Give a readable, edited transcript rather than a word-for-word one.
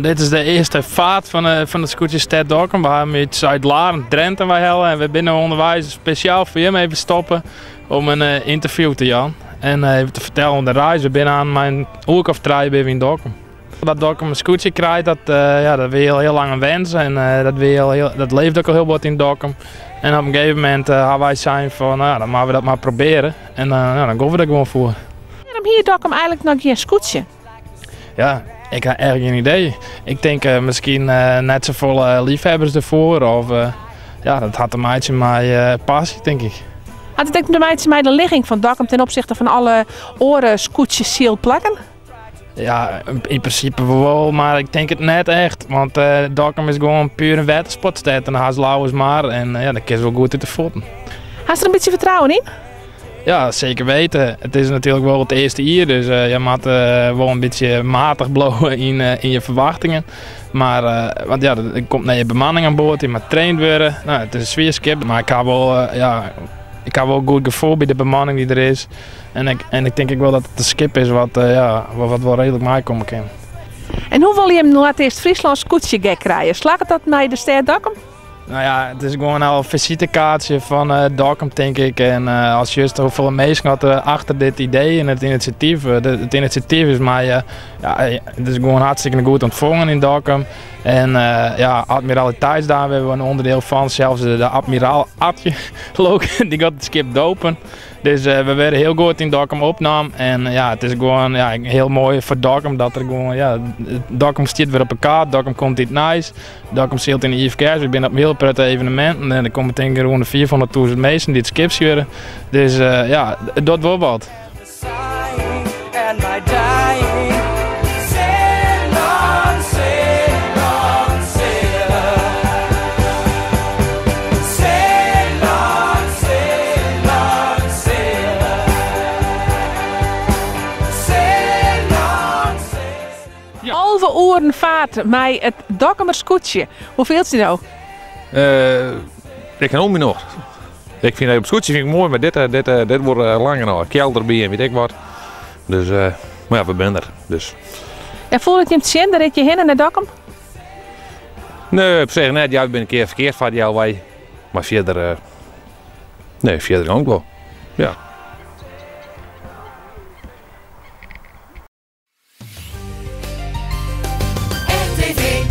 Dit is de earste faart fan it skûtsje Stêd Dokkum. We hawwe him út Zuidlaren, Drenthe weihelle en we binne ûnderweis spesjaal foar jim even stoppe om in ynterview te jaan en even te fertellen oer de reis. We binne aan mei in oerke of trije binne we yn Dokkum. Dat Dokkum in skûtsje krijt, dat, ja, dat wie al hiel lang in wens en dat, wie al hiel, dat leefde ek al hiel bot yn Dokkum. En op in gegeven momint hawwe wy sein fan, nou ja, dan moatte we dat mar probearje en ja, dan gean we der gewoan foar. Wêrom hie Dokkum eigenlik noch gjin skûtsje? Ja, ik ha echt gjin idee. Ik tink uh, miskien uh, net safolle liefhebbers derfoar. Of, uh, ja, dat hat te meitsjen mei passy, tink ik. Hat it ek te meitsjen mei de ligging fan Dokkum ten opsichte fan alle oare skûtsjesylplakken? Ja, yn prinsipe wol, mar ik tink it net echt. Want Dokkum is gewoan puer in wettersportstêd en hast Lauwersmar en ja, dêr kinst wol goed út de fuotten. Hast der in bytsje fertrouwen yn? Ja, seker weten. It is natuerlik wol it earste jier, dus je moatte wol in bytsje matich bliuwe yn, yn je ferwachtingen. Mar want ja, der komt nije bemanning oan board, dy moat traind wurde. No, it is in swier skip, mar ik ha wol, ja, ik ha wol goed gefoel by de bemanning dy't der is. En ik, en ik tink ek wol dat it in skip is wat, ja, wat wol reedlik meikomme kin. En hoe wolle jim Noardeast-Fryslân skûtsjegek krije? Slagget dat mei de stêd Dokkum? Nou ja, it is gewoan al in fisitekaartsje fan uh, Dokkum, tink ik. En uh, as just hoefolle minsken hat uh, achter dit idee en it inisjatyf. It inisjatyf is mei, ja, it is gewoan hartstikke goed ûntfongen yn Dokkum. En ja, Admiraliteitsdagen binne we in ûnderdiel fan. Sels de admiraal Atje dy giet it skip dopen. Dus we wurde hiel goed yn Dokkum opnaam. En ja, it is gewoan ja, hiel moai foar Dokkum dat der gewoan, ja, Dokkum stiet wer op de kaart, Dokkum komt yn it nijs. Dokkum sylt yn de IFKS. We binne op hiel protte eveneminten en der komme tink ik rûn de 400.000 minsken dy't it skip sjogge. Dus ja, it docht wol wat. 11 oeren faart mei it Dokkumer skûtsje. Hoe fielst dy no? Ik ha myn nocht. Ik fyn it skûtsje fyn ik moai, mar dit, dit, dit wurdt lang genôch. Kjeld derby en wit ik wat. Dus, mar ja, we binne der. Dus. En foel it jim tsjin, de ritje hinne nei Dokkum? Nee, op sich net. Ja, we binne in kear ferkeard fard healwei. Mar fierder, nee, fierder gong it wol. Ja. RTV